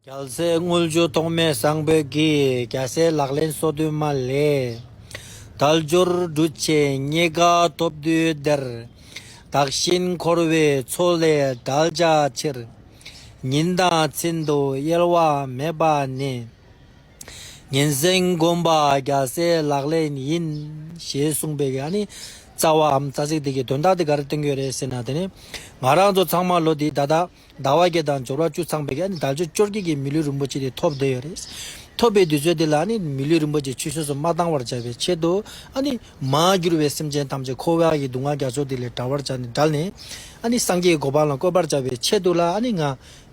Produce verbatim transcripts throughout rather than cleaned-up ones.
རྒྱལ་སྲས་དངུལ་ཆུ་ཐོགས་མེད་བཟང་པོས་ཀྱིས། རྒྱལ་སྲས་ལག་ལེན་སོ་བདུན་མ་ལས། དལ་འབྱོར་འབྲུ་ཆེ་རྙེད་དཀའ་ཐོབ་དུས་འདིར། བདག་གཞན་འཁོར་བའི་མཚོ་ལས་བསྒྲལ་བྱ་ཕྱིར། ཉིན་དང་མཚན་དུ་གཡེལ་བ་མེད་པ་ནི། ཉིན་མཚན་སྒོམ་པ་རྒྱལ་སྲས་ལག་ལེན་ཡིན། ཞེས་གསུངས་པའི་ཨ་ནི་རྩ་བའམ་རྩ་ཚིག་འདི་གི་དོན་དག་འདི་ག་རེ་སྟོན་གྱི་ཡོད་རེད་ཟེར་ན། དེ་ནི་ང་རང་ཚོ་ཚང་མ་ལོ་འདི་ད་ལྟ་ཟླ་བ་བརྒྱད་དང་འབྱོར་བ་བཅུ་ཚང་པའི་ཨ་ནི་དལ་འབྱོར་བཅོ་བརྒྱད་ཀྱི་མི་ལུས་རིན་པོ་ཆེ་འདི་ཐོབ་བསྡད་ཡོད་རེད། ཐོབ་པའི་དུས་ཚོད་འདི་ལ་ཨ་ནི་མི་ལུས་རིན་པོ་ཆེ་ཆུད་ཟོས་སུ་མ་བཏང་བར་བྱ་བའི་ཆེད་དུ། ཨ་ནི་མར་གྱུར་བའི་སེམས་ཅན་ཐམས་ཅད་འཁོར་བ་ཡི་སྡུག་བསྔལ་རྒྱ་མཚོ་འདི་ལས་བསྒྲལ་བར་བྱ་ནས་བསྒྲལ་ནས། ཨ་ནི་སངས་རྒྱས་ཀྱི་གོ་འཕང་ལ་བཀོད་པར་བྱ་བའི་ཆེད་དུ་ལ། ཨ་ནི་ང་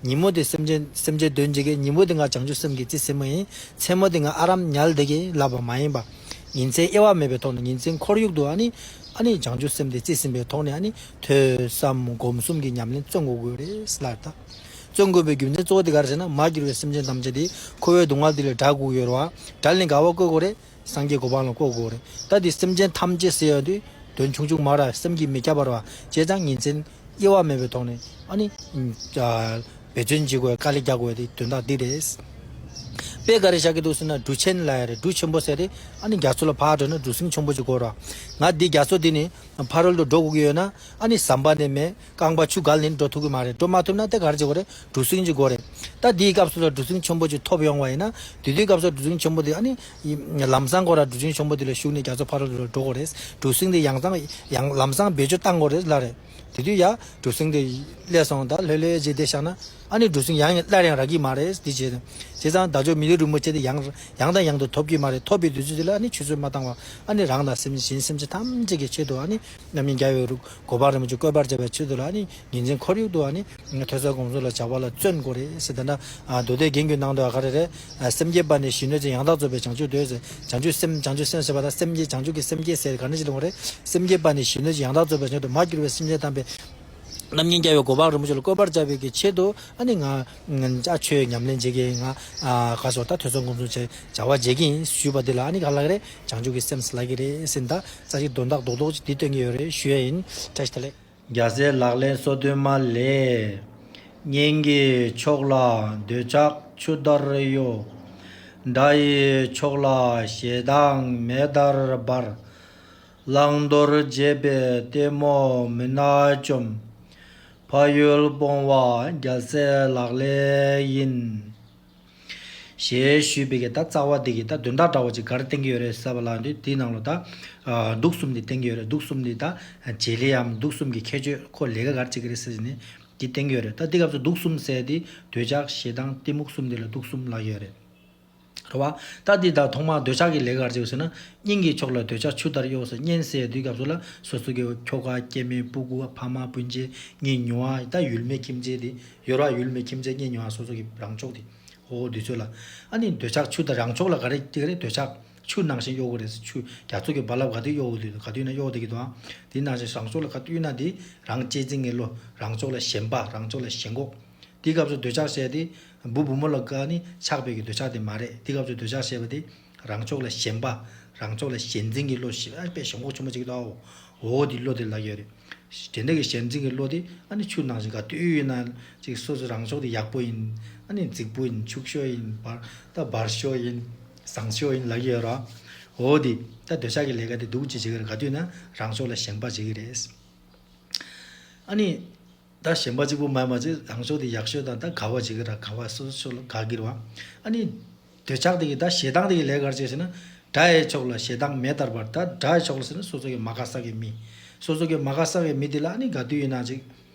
ཉིན་མོ་དེ་སེམས་ཅན་སེམས་ཅན་དོན་བྱེད་ཀྱི་ཉིན་མོ་དེ་ང་བྱང་ཆུབ་སེམས་ཀྱིས་རྩིས་ཟིན་པ་ཡིན། མཚན་མོ་དེ་ང་ཨ་རམ་ཉལ་བསྡད་ཀྱི་ལབ་པ་མ་ཡིན་པ། ཉིན་མཚན་དབྱེ་བ་མེད་པའི་ཐོག་ནས་ཉིན་མཚན་ཁོར་ཡུག་ཏུ་ཨ་ནི། ཨ་ནི་བྱང་ཆུབ་སེམས་དེ་རྩིས་ཟིན་པའི་ཐོག་ནས། ཨ་ནི་ཐོས་བསམ་སྒོམ་གསུམ་གྱི་ཉམས་ལེན་བརྩོན་དགོས་ཀྱི་ཡོད་རེད་ལབ་ད། བརྩོན་དགོས་པའི་རྒྱུ་མཚན་གཙོ་བོ་དེ་ག་རེ་ཟེར་ན། མར་གྱུར་བའི་སེམས་ཅན་ཐམས་ཅད་དེ་འཁོར་བའི་སྡུག་བསྔལ་དེ་ལས་བསྒྲལ་དགོས་ཀྱི་ཡོད་རེད་བ། བསྒྲལ་ནས་ག་བ་བཀོད་དགོས་རེད། སངས་རྒྱས་གོ་འཕང་ལ་བཀོད་དགོས་རེད། ད་འདི་སེམས་ཅན་ཐམས་ཅད་ཟེར་ཡོང་དུས་དོན་ཆུང་ཆུང་མ་རེད། སེམས་ཀྱིས་མི་ཁྱབ་པ་རེད་བ། བྱས་ཙང་ཉིན་མཚན་དབྱེ་བ་མེད་པའི་ཐོག་ནས་ཨ་ནི་ཨ་འབད་བརྩོན་བྱེད་དགོས། དཀའ་ལས་རྒྱག་དགོས་དེ་དོན་དག་འདི་རེད། དཔེ་ག་རེ་བཞག་གི་འདུག་ཟེར་ན། འབྲུ་ཆེན་ལབ་ཡ་རེད། འབྲུ་ཆེན་པོ་ཟེར་དེ་ཨ་ནི་རྒྱ་མཚོ་ལ་ཕར་འགྲོ་ན་འབྲུ་སྲིན་ཆེན་པོ་ཅིག་དགོས་རེད་བ། ང་འདི་རྒྱ་མཚོ་འདི་ནས་ཕ་རོལ་ཏུ་འགྲོ་དགོས་ཀྱི་ཡོད་ན། ཨ་ནི་ཟམ་པ་ནས་མེ་རྐང་པ་ཆུ་བརྒལ་ནས་འགྲོ་ཐུབ་ཀྱི་མ་རེད། འགྲོ་མ་ཐུབ་ན་དེ་ག་རེ་བྱེད་དགོས་རེད། འབྲུ་སྲིན་ཅིག་དགོས་རེད། ད་དེའི་སྐབས་སུ་ལ་འབྲུ་སྲིན་ཆེན་པོ་ཅིག་ཐོབ་ཡོང་བ་ཡིན་ན། དེ་དུས་སྐབས་སུ་འབྲུ་སྲིན་ཆེན་པོ་དེ་ཨ་ནི་ལམ་སང་ཁོ་རང་འབྲུ་སྲིན་ཆེན་པོ་དེ་ལ་ཞུགས་ནས་རྒྱ་མཚོ་ཕ་རོལ་ཏུ་འགྲོ་དགོས་རེད། འབྲུ་སྲིན་དེ་ཡང་གཙང་ཡང་ལམ་སང་བེད་སྤྱོད་བཏང་དགོས་རེད་ལབ་རེད། དེ་དུས་ཡ་འབྲུ་སྲིན་དེ་སླེབས་སོང་། ད་ལྷོད་ལྷོད་བྱས་བསྡད་བཞག་ན། ཨ་ནི་འབྲུ་སྲིན་ཡང་སླར་ཡང་རག་གི་མ་རེད། དེ་བྱས་བྱས་ཙང་ད་ཆོ་མི་ལུས་རིན་པོ་ཆེ་དེ་ཡང་ཡང་དང་ཡང་དུ་ཐོབ་ཀྱི་མ་རེད། ཐོབ་པའི་དུས་ཚོད་དེ་ལ་ཨ་ནི་ཆུད་ཟོས་མ་བཏང་བ། ཨ་ནི་རང་དང་སེམས་ཅན་གཞན་སེམས་ཅན་ཐམས་ཅད་ཀྱི་ཆེད་དུ། ཨ་ནི་རྣམ་སྨིན་རྒྱལ་བའི་རུ་གོ་འཕང་རིན་པོ་ཆེ་བཀོད་པར་བྱ་བའི་ཆེད་དུ་ལ། ཨ་ནི་ཉིན་མཚན་ཁོར་ཡུག་ཏུ་ཨ་ནི་ཐོས་བསམ་སྒོམ་གསུམ་ལ་བྱ་བ་ལ་བརྩོན་དགོས་རེད་ཟེར། ད་ལྟ་མདོ་སྡེ་རྒྱན་གྱི་ནང་དུ་ག་རེ་རེད། སེམས་བསྐྱེད་པ་ནི་གཞོན་ནུ་ཅན། ཡང་དག་རྫོགས་པའི་བྱང་ཆུབ་འདོད་ཟེར། བྱང་ཆུབ་སེམས་བྱང་ཆུབ་སེམས་ཟེར་བ་དང་སེམས་བསྐྱེད་བྱང་ཆུབ་ཀྱི་སེམས་བསྐྱེད་ཟེར་ག་ནས་ཅི་ལོང་རེད། སེམས་བསྐྱེད་པ་ནི་གཞོན་ནུ་ཅན། ཡང་དག་རྫོགས་པའི་བྱང་ཆུབ། མར་གྱུར་པའི་སེམས་ཅན་ཐམས་ཅད་རྣམ་སྨིན་རྒྱལ་བའི་གོ་འཕང་རིན་པོ་ཆེ་ལ་བཀོད་པར་བྱ་བའི་གི་ཆེད་དུ། ཨ་ནི་ང་ང་ཆོས་ཉམས་ལེན་བྱེད་ཀྱི་ཡིན། ང་ཨ་ག་སོ་ད་ཐོས་བསམ་སྒོམ་གསུམ་བྱེད་བྱ་བ་བྱེད་ཀྱི་ཡིན་ཞུས་པ་འདི་ལ། ཨ་ནི་ག་ལ་ག་རེ་བྱང་ཆུབ་ཀྱི་སེམས་ལབ་ཀྱི་རེད་ཟེར། ད་རྩ་ཆེ་དོན་དག་རྡོག་རྡོག་ཅིག་འདི་སྟོན་གྱི་ཡོད་རེད་ཞུ་ཡ་ཡིན། བཀྲ་ཤིས་བདེ་ལེགས། རྒྱལ་སྲས་ལག་ལེན་སོ་བདུན་མ་ལས། གཉེན་གྱི་ཕྱོགས་ལ་འདོད་ཆགས་ཆུ་ལྟར་གཡོ། དགྲ་ཡི་ཕྱོགས་ལ་ཞེ་སྡང་མེ་ལྟར་འབར། བླང་དོར་བརྗེད་པའི་ལྟད་མོ་མུན་ནག་བཅོམ། ཕ་ཡུལ་སྤོང་བ་རྒྱལ་སྲས་ལག་ལེན་ཡིན། ཞེས་ཞུས་པའི་གི་ད་རྩ་བ་འདི་གི་ད་དོན་དག་འདྲ་བོ་ཅིག་ག་རེ་བསྟན་གྱི་ཡོད་རེད་ཟེར་བ་ལ། འདི་འདིའི་ནང་ལ་ད་ཨ་དུག་གསུམ་འདི་བསྟན་གྱི་ཡོད་རེད། དུག་གསུམ་འདི་ད་བྱེད་ལས་ཡམ་དུག་གསུམ་གྱི་ཁྱད་ཆོས་ཁོ་ལས་ཀ་ག་རེ་བྱེད་ཀྱི་རེད་ཟེར་ནས་འདི་བསྟན་གྱི་ཡོད་རེད། ད་འདི་སྐབས་སུ་དུག་གསུམ་ཟེར་འདི་འདོད་ཆགས་ཞེ་སྡང་གཏི་མུག་གསུམ་འདི་ལ་དུག་གསུམ་ལབ་ཀྱི་ཡོད་རེད། རེད་བ། ད་འདི་ད་ཐོག་མར་འདོད་ཆགས་ཀྱི་ལས་ཀ་ག་རེ་བྱེད་ཀྱི་ཡོད་ཟེར་ན། གཉེན་གྱི་ཕྱོགས་ལ་འདོད་ཆགས་ཆུ་ལྟར་གཡོ་ཟེར། གཉེན་ཟེར་དུས་སྐབས་སུ་ལ་སོ་སོ་གི་ཁྱོ་ག་སྐྱེ་དམན་སྤུ་གུ་ཕ་མ་སྤུན་མཆེད་གཉེན་ཉོ་བ། ད་ཡུལ་མི་ཁྱིམ་མཚེས་དེ་ཡོད་ར། ཡུལ་མི་ཁྱིམ་མཚེས་གཉེན་ཉོ་བ། སོ་སོ་གི་རང་ཕྱོགས་དེ། འོ་དུས་ཚོད་ལ་ཨ་ནི་འདོད་ཆགས་ཆུ་དང་རང་ཕྱོགས་ལ་ག་རེ་ག་རེ་འདོད་ཆགས་ཆུ་ནང་བཞིན་གཡོ་གི་རེད། ཆུ་རྒྱ་མཚོ་གི་རྦ་རླབས་ག་དུས་གཡོ་གི་འདུག་ག་དུས་ན་གཡོ་བསྡད་ཀྱི་འདུག་ཨ། དེ་ནང་བཞིན་རང་ཕྱོགས་ལ་ག་དུས་ན་དེ་རང་གཅེས་འཛིན་གྱི་བློ། རང་ཕྱོགས་ལ་ཞེན་པ། རང་ཕྱོགས་ལ་ཞེན་ཁོག་དེའི་སྐབས་སུ་འདོད་ཆགས་བྱས་ཏེ་བུ་བུ་མོ་ལ་དགའ་ནི་ཆགས་པའི་གི་འདོད་ཆགས་དེ་མ་རེད། དེའི་སྐབས་སུ་འདོད་ཆགས་བྱས་པ་དེ་རང་ཕྱོགས་ལ་ཞེན་པ། རང་ཕྱོགས་ལ་ཞེན་འཛིན་གྱི་བློ་ཞེ་ཨ་དཔེ་ཞེན་ཁོག་ཆེན་པོ་ཅིག་འདུག་ཨོ། འོ་དེ་བློ་དེ་ལབ་ཀྱི་ཡོད་རེད། དེ་འདྲ་གི་ཞེན་འཛིན་གྱི་བློ་དེ་ཨ་ནི་ཆུ་ནང་བཞིན་ག་དུས་ཡིན་ན་ཅིག་སོ་སོ་རང་ཕྱོགས་དེ་ཡག་པོ་ཡིན། ཨ་ནི་རྫིག་པོ་ཡིན། ཕྱུག་ཤོས་ཡིན། འབར་ད་འབར་ཤོས་ཡིན། བཟང་ཤོས་ཡིན་ལབ་ཀྱི་ཡོད་ར། འོ་དེ་ད་འདོད་ཆགས་ཀྱི་ལས་ཀ་དེ་སྡུག་ཅིག་བྱེད་ཀྱི་རེད། ག་དུས་ན་རང་ཕྱོགས་ལ་ཞེན་པ་བྱེད་ཀྱི་རེད། ཨ་ནི། ད་ཞེན་པ་གཅིག་པུ་མ་ཡིན་པ་ཅིག་རང་ཕྱོགས་དེ་ཡག་ཤོས་དང་ད་དགའ་བ་བྱེད་ཀྱི་ར། དགའ་བ་སོ་སོ་ལ་དགའ་གི་ར་བ། ཨ་ནི་འདོད་ཆགས་དེ་གི་ད་ཞེ་སྡང་དེ་གི་ལས་ག་རེ་བྱེད་ཟེར་ན། དགྲ་ཡི་ཕྱོགས་ལ་ཞེ་སྡང་མེ་ལྟར་འབར། ད་དགྲ་ཡི་ཕྱོགས་ལ་ཟེར་ན་སོ་སོ་གི་མ་དགའ་ས་གི་མི། སོ་སོ་གི་མ་དགའ་ས་གི་མི་དེ་ལ་ཨ་ནི་ག་དུས་ཡིན་ན་ཅིག་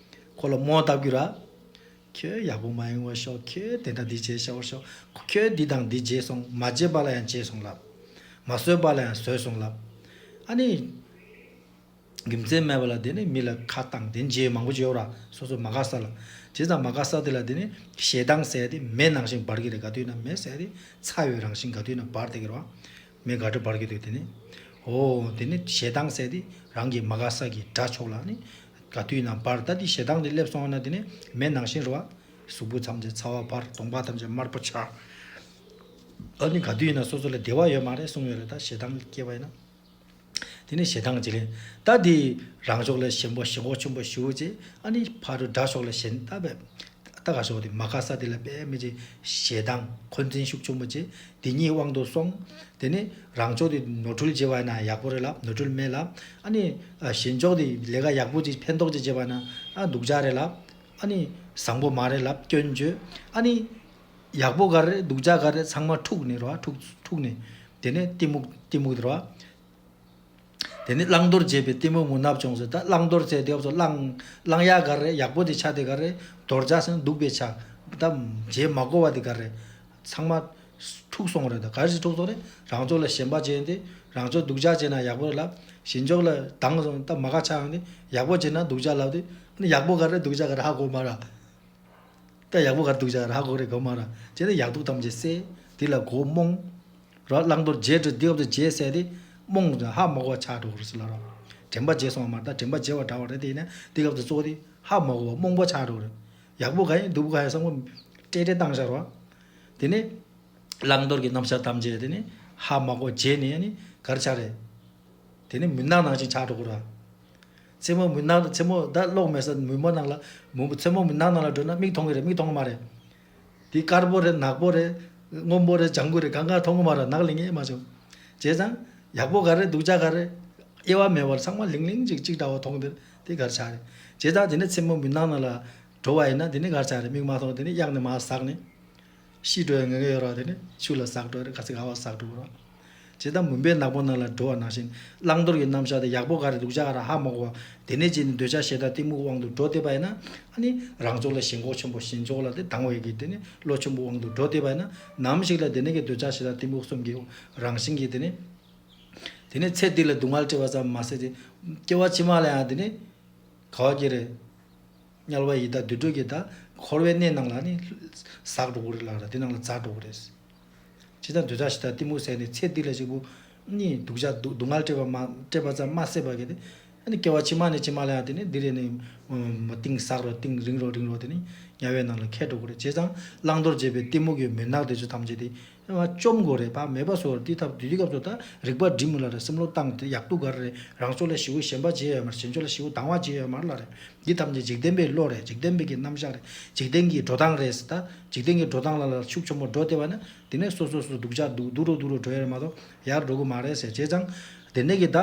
ཁོ་ལ་རྨོངས་བཏབ་ཀྱི་ར། ཁྱོད་ཡག་པོ་མ་ཡིན་པར་ཤོག་ཁྱོད་དེ་འདྲ་འདི་བྱས་ཤོག་ཤོག་ཁྱོད་འདི་དང་འདི་བྱས་སོང་། མ་བྱས་པ་ལ་ཡང་བྱས་སོང་ལབ། མ་བཟོས་པ་ལ་ཡང་བཟོས་སོང་ལབ། ཨ་ནི། རྒྱུ་མཚན་མེད་པ་ལ་དེ་ནི་མི་ལ་ཁ་བཏང་དེ་བྱེད་མང་པོ་བྱེད་ཡོད་ར། སོ་སོ་མ་དགའ་ས་ལ། བྱས་ཙང་མ་དགའ་ས་དེ་ལ་དེ་ནི་ཞེ་སྡང་ཟེར་དེ་མེ་ནང་བཞིན་འབར་གྱི་རེད། ག་དུས་ན་མེ་ཟེར་དེ་ཚ་བའི་རང་བཞིན་ག་དུས་ན་འབར་བསྡད་ཀྱི་རེད་བ། མེ་ག་འདྲ་འབར་གྱི་འདུག་དེ་ནི། འོ་དེ་ནི་ཞེ་སྡང་ཟེར་དེ་རང་གི་མ་དགའ་ས་གི་དགྲ་ཕྱོགས་ལ་ནི་ག་དུས་ན་འབར། ད་དེ་ཞེ་སྡང་དེ་སླེབས་སོང་ན་དེ་ནི་མེ་ནང་བཞིན་རེད་བ། གཟུགས་པོ་ཐམས་ཅད་ཚ་བ་འབར། གདོང་པ་ཐམས་ཅད་དམར་པོ་ཆགས། ཨ་ནི་ག་དུས་ཡིན་ན་སོ་སོ་ལ་བདེ་བ་ཡོད་མ་རེད་གསུངས་ཡོད་རེད། ད་ཞེ་སྡང་སྐྱེས་པ་ཡིན་ན། དེ་ནས་ཞེ་སྡང་བྱེད་ལེ། ད་དེ་རང་ཕྱོགས་ལ་ཞེན་པ་ཞེན་ཁོག་ཆེན་པོ་ཞེ་པོ་བྱེད། ཨ་ནི་ཕ་རོལ་དགྲ་ཕྱོགས་ལ་ཞེན། ད་བས་ ད་ག་ཤོག་དེ་མ་ཁ་ས་དེ་ལ་དཔེ་མི་ཅི་ཞེ་སྡང་འཁོན་འཛིན་ཤུགས་ཆེན་པོ་བྱེད། དེ་གཉིས་དབང་དུ་སོང་། དེ་ནི་རང་ཕྱོགས་དེ་ནོར་འཁྲུལ་བྱེད་པ་ཡིན་ན་ཡག་པོ་རེད་ལབ། ནོར་འཁྲུལ་མེད་ལབ། ཨ་ནི་ཞེན་ཕྱོགས་དེ་ལས་ཀ་ཡག་པོ་ཅིག་ཕན་ཐོགས་ཅིག་བྱེད་པ་ན་ཨ་སྡུག་ཅག་རེད་ལབ། ཨ་ནི་བཟང་པོ་མ་རེད་ལབ་སྐྱོན་བརྗོད། ཨ་ནི་ཡག་པོ་ག་རེ་སྡུག་ཅག་ག་རེ་ཚང་མ་འཁྲུགས་ནས་རོ། འཁྲུགས་འཁྲུགས་ནས་དེ་ནས་གཏི་མུག་གཏི་མུག་དེ་རོ། དེ་ནི་བླང་དོར་བྱེད་པའི་གཏི་མུག་མུན་ནག་བྱུང་ཟེར། ད་བླང་དོར་བྱས་དེ་བབ་སོ་བླང་བླང་ཡག་ག་རེ་ཡག་པོ་དེ་ཆ་དེ་ག་རེ། དོར་བྱ་ཟེར་ན་སྡུག་པའི་ཆ། ད་བྱེད་མ་དགོས་པ་དེ་ག་རེ། ཚང་མ་འཁྲུགས་སོང་རེད། ད་ག་རེ་ཞིག་འཁྲུགས་སོང་རེད། རང་ཕྱོགས་ལ་ཞེན་པ་བྱས་ཏེ་རང་ཕྱོགས་སྡུག་ཅག་བྱས་ན་ཡག་པོ་རེད་ལབ། ཞེན་ཕྱོགས་ལ་དང་སོང་ད་མ་ཁ་ཆགས་ཡོང་དེ་ཡག་པོ་བྱས་ན་སྡུག་ཅག་ལབ་དེ། ཨ་ནི་ཡག་པོ་ག་རེ་སྡུག་ཅག་ག་རེ་ཧ་གོ་མ་ར། ད་ཡག་པོ་ག་རེ་སྡུག་ཅག་ག་རེ་ཧ་གོ་རེ་གོ་མ་ར། བྱས་ན་ཡག་སྡུག་ཐམས་ཅད་བསལ། དེ་ལ་མགོ་རྨོངས། ར་བླང་དོར་བརྗེད་འགྲོ་འདི་སྐབས་སུ་བརྗེད་ཟེར་ཏེ་རྨོངས་ཏེ་ཧ་མ་གོ་བ་ཆགས་འགྲོ་གི་རེད་ཟེར་ལ་ར། དྲན་པ་བརྗེད་སོང་བ་མ་རེད། ད་དྲན་པ་བརྗེད་པ་འདྲ་བ་རེད། དེ་ཡིན་ན་འདི་སྐབས་སུ་གཙོ་བོ་དེ་ཧ་མ་གོ་བ་རྨོངས་པ་ཆགས་འགྲོ་གི་རེད། ཡག་པོ་ག་ཡིན་སྡུག་པོ་ག་ཡིན་བསམ་བློ་སྤྲད་སྤྲད་བཏང་བཞག་ར། དེ་ནས་བླང་དོར་གྱི་རྣམ་གཞག་ཐམས་ཅད་དེ་ནི་ཧ་མ་གོ་བརྗེད་ནས་ནི་ག་རེ་ཆགས་རེད། དེ་ནི་མུན་ནག་ནང་བཞིན་ཆགས་འགྲོ་གི་ར། མཚན་མོ་མུན་ནག་མཚན་མོ་ད་གློག་མེད་ས་མུན་པ་ནང་ལ་མུན་པ་མཚན་མོ་མུན་ནག་ནང་ལ་འགྲོ་ན་མིག་མཐོང་གི་རེད། མིག་མཐོང་གི་མ་རེད། དེ་དཀར་པོ་རེད། ནག་པོ་རེད། སྔོན་པོ་རེད། ལྗང་གུ་རེད། གང་ག་མཐོང་གི་མ་རེད། ནག་ལིང་ངེ་མ་བྱུང་། བྱས་ཙང་ཡག་པོ་ག་རེ་སྡུག་ཅག་ག་རེ་དབྱེ་བ་མེད་པར་ཚང་མ་ལིང་ལིང་ཅིག་ཅིག་འདྲ་བོ་མཐོང་དེ་དེ་ག་རེ་ཆགས་རེད། བྱས་ཙང་དེ་ནས་མཚན་མོ་མུན་ནག་ནང་ལ་འགྲོ་བ་ཡིན་ན་དེ་ནས་ག་རེ་ཆགས་རེད། མིག་མ་མཐོང་དེ་ནས་གཡག་ནས་མར་ཟག་ནས། ཤི་འགྲོ་ཡ་ངེས་ངེས་ཡོད་ར། དེ་ནི་ཆུ་ལ་ཟག་འགྲོ་རེད། ག་ཚོད་ག་བ་ཟག་འགྲོ་ར། ཇི་ལྟར་མུན་པའི་ནག་པོ་ནང་ལ་འགྲོ་བ་ནང་བཞིན་བླང་དོར་གྱི་རྣམ་གཞག་དེ་ཡག་པོ་ག་རེ་སྡུག་ཅག་ག་རེ་ཧ་མ་གོ་བ་དེ་ནས་ཅི་ནི་འདོད་ཆགས་ཞེ་སྡང་གཏི་མུག་དབང་དུ་འགྲོ་བསྡད་པ་ཡིན་ན། ཨ་ནི་རང་ཕྱོགས་ལ་ཞེན་ཁོག་ཆེན་པོ་ཞེན་ཕྱོགས་ལ་དེ་སྡང་བའི་གི་དེ་ནི་བློ་ཆེན་པོ་དབང་དུ་འགྲོ་བསྡད་པ་ཡིན་ན། ནམ་ཞིག་ལ་དེ་ནས་གི་འདོད་ཆགས་ཞེ་སྡང་གཏི་མུག་གསུམ་གྱི་རང་བཞིན་གྱི་དེ་ནི་དེ་ནི་ཚེ་འདི་ལ་སྡུག་བསྔལ་སྤྲད་པ་ཙམ་མ་ཟད་དེ་སྐྱེ་བ་ཕྱི་མ་ལ་ཡང་དེ་ནི་ག་བ་གི་རེད། དམྱལ་བ་ཡི་དྭགས་དུད་འགྲོ་གི་ད་འཁོར་བའི་གནས་ནང་ལ་ནི་ཟག་འགྲོ་གི་རེད་ལ་ར། དེ་ནང་ལ་ཟག་འགྲོ་གི་རེད། ཇི་ལྟར་འདོད་ཆགས་ཞེ་སྡང་གཏི་མུག་ཟེར་ནས་ཚེ་འདི་ལ་གཅིག་པུ་ནི་སྡུག་ཅག་སྡུག་སྡུག་བསྔལ་སྤྲད་པ་མ་སྤྲད་པ་ཙམ་མ་ཟད་པ་གི་དེ། ཨ་ནི་སྐྱེ་བ་ཕྱི་མ་ནས་ཕྱི་མ་ལ་ཡང་དེ་ནི་འདི་རེད་ནི་མ་གཏིང་ཟག་རོ་གཏིང་རིང་རོ་རིང་རོ་དེ་ནི་དམྱལ་བའི་ནང་ལ་འཁྱེར་འགྲོ་གི་རེད། བྱས་ཙང་བླང་དོར་བྱེད་པའི་གཏི་མུག་གི་མུན་ནག་དེ་ཚོ་ཐམས་ཅད་དེ་བཅོམ་དགོས་རེད། ཕ་མེད་པ་བཟོ་རེད། དེ་ཐབས་དེ་དུས་སྐབས་སུ་ད་རིག་པ་སྒྲིམ་ལ་རེད། སེམས་བློ་བཏང་དེ་ཡག་སྡུག་ག་རེ་རེད། རང་ཕྱོགས་ལ་ཞེ་པོ་ཞེན་པ་བྱེད་ཡོད་མ་རེད། གཞན་ཕྱོགས་ལ་ཞེ་པོ་སྡང་བ་བྱེད་ཡོད་མ་རེད་ལ་རེད། འདི་ཐམས་ཅད་འཇིག་རྟེན་པའི་བློ་རེད། འཇིག་རྟེན་པའི་གི་རྣམ་གཞག་རེད། འཇིག་རྟེན་གྱི་འགྲོ་སྟངས་རེད་ཟེར། ད་འཇིག་རྟེན་གྱི་འགྲོ་སྟངས་ལ་ལ་ཤུགས་ཆེན་པོ་འགྲོ་བསྡད་པ་ན་དེ་ནས་སོ་སོ་སོ་སྡུག་ཅག་སྡུག་སྡུག་རུ་སྡུག་རུ་འགྲོ་ཡ་རེད་མ་གཏོགས་ཡར་འགྲོ་གི་མ་རེད་ཟེར། བྱས་ཙང་དེ་ནས་གི་ད་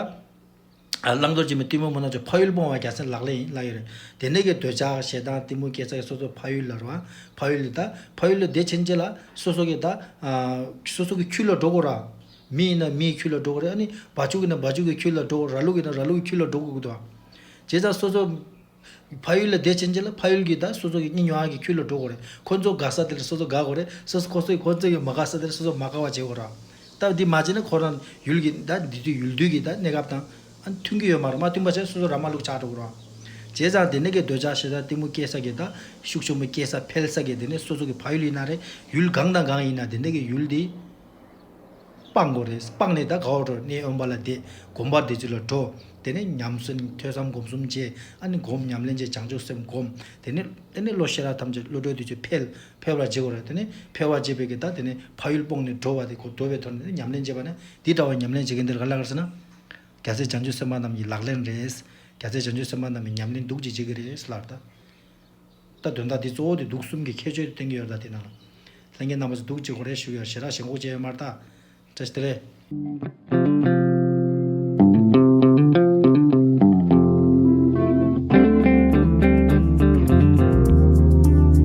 བླང་དོར་བྱེད་མི་གཏི་མུག་མུན་ནག་ཕ་ཡུལ་སྤོང་བ་རྒྱལ་མཚན་ལག་ལེན་ཡིན་ལབ་ཡོད་རེད། དེ་ནས་གི་འདོད་ཆགས་ཞེ་སྡང་གཏི་མུག་སྐྱེ་ས་གི་སོ་སོ་ཕ་ཡུལ་ལ་རེད་བ། ཕ་ཡུལ་ལ་ད་ཕ་ཡུལ་ལ་བསྡད་ཕྱིན་ཆད་ལ་སོ་སོ་གི་ད་སོ་སོ་གི་ཁུལ་ལ་འགྲོ་དགོས་ར། མི་ཡིན་ན་མིའི་ཁུལ་ལ་འགྲོ་དགོས་རེད། ཨ་ནི་བ་ཕྱུགས་ཡིན་ན་བ་ཕྱུགས་ཀྱི་ཁུལ་ལ་འགྲོ་དགོས། ར་ལུག་ཡིན་ན་ར་ལུག་གི་ཁུལ་ལ་འགྲོ་དགོས་ཀྱི་འདུག་ཨ། བྱས་ཙང་སོ་སོ་ཕ་ཡུལ་ལ་བསྡད་ཕྱིན་ཆད་ལ་ཕ་ཡུལ་གྱི་ད་སོ་སོ་གི་གཉེན་ཉེ་བའི་ཁུལ་ལ་འགྲོ་དགོས་རེད། ཁོ་ཚོ་དགའ་ས་དེ་ལ་སོ་སོ་དགའ་དགོས་རེད། སོ་སོ་ཁོ་ཚོ་ཁོ་ཚོ་གི་མ་དགའ་ས་དེ་ལ་སོ་སོ་མ་དགའ་བ་བྱེད་དགོས་རེད། ད་འདི་མ་བྱས་ན་ཁོ་རང་ཡུལ་གྱི་ད་འདི་དུས་ཡུལ་དུས་ཀྱི་ད་གནས་སྐབས་དང་ཨ་མཐུན་གྱི་ཡོད་མ་རེད། མ་མཐུན་པ་བྱས་སོ་སོ་ར་མ་ལུག་ཆགས་འགྲོ་གི་རེད། བྱས་ཙང་དེ་ནས་གི་འདོད་ཆགས་ཞེ་སྡང་གཏི་མུག་སྐྱེ་ས་གི་ད་ཤུགས་ཆེན་པོ་སྐྱེ་ས་འཕེལ་ས་གི་དེ་ནས་སོ་སོ་གི་ཕ་ཡུལ་ཡིན་ན་རེད། ཡུལ་གང་དང་གང་ཡིན་ན་དེ་འདྲ་གི་ཡུལ་དེ་སྤང་དགོས་རེད། སྤངས་ནས་ད་ག་བ་འགྲོ། གནས་དབེན་པ་ལ་བསྡད། སྒོམ་པ་འདི་ཚོ་ལ་འགྲོ། དེ་ནས་ཉམས་སུ་ཐོས་བསམ་སྒོམ་གསུམ་བྱས། ཨ་ནི་སྒོམ་ཉམས་ལེན་བྱས། བྱང་ཆུབ་སེམས་སྒོམ། དེ་ནས་དེ་ནས་བློ་ཤེས་རབ་ཐམས་ཅད་བློ་གྲོས་འདི་ཚོ་འཕེལ། འཕེལ་བར་བྱེད་དགོས་རེད། དེ་ནས་འཕེལ་བར་བྱེད་པའི་གི་ད་དེ་ནས་ཕ་ཡུལ་སྤོང་ནས་འགྲོ་བ་དེ་གོ་འགྲོ་བའི་ཐོག་ནས་ཉམས་ལེན་བྱེད་པ་ནི་འདི་འདྲ་བ་ཉམས་ལེན་བྱེད་མཁན་དེ་ལ་ག་ལ་ག་རེ་ཟེར་ན། རྒྱལ་སྲས་བྱང་ཆུབ་སེམས་དཔའ་རྣམས་ཀྱི་ལག་ལེན་རེད། རྒྱལ་སྲས་བྱང་ཆུབ་སེམས་དཔའ་རྣམས་ཀྱི་ཉམས་ལེན་འདུག་ཅིག་བྱེད་ཀྱི་རེད་ལབ་ད། ད་དོན་དག་འདི་གཙོ་བོ་དེ་འདུག་གསུམ་གྱི་ཁྱད་ཆོས་དེ་བསྟན་གྱི་ཡོད་རེད་ད་དེ་ནང་ལ། ལྷན་རྒྱས་རྣམ་པ་ཚོ་འདུག་ཅིག་གོ་རེ་ཞུ་ཡོད། ཞེ་དྲག་ཞེན་ཁོག་བྱས་ཡོད་མ་རེད་ད། བཀྲ་ཤིས་བདེ་ལེགས།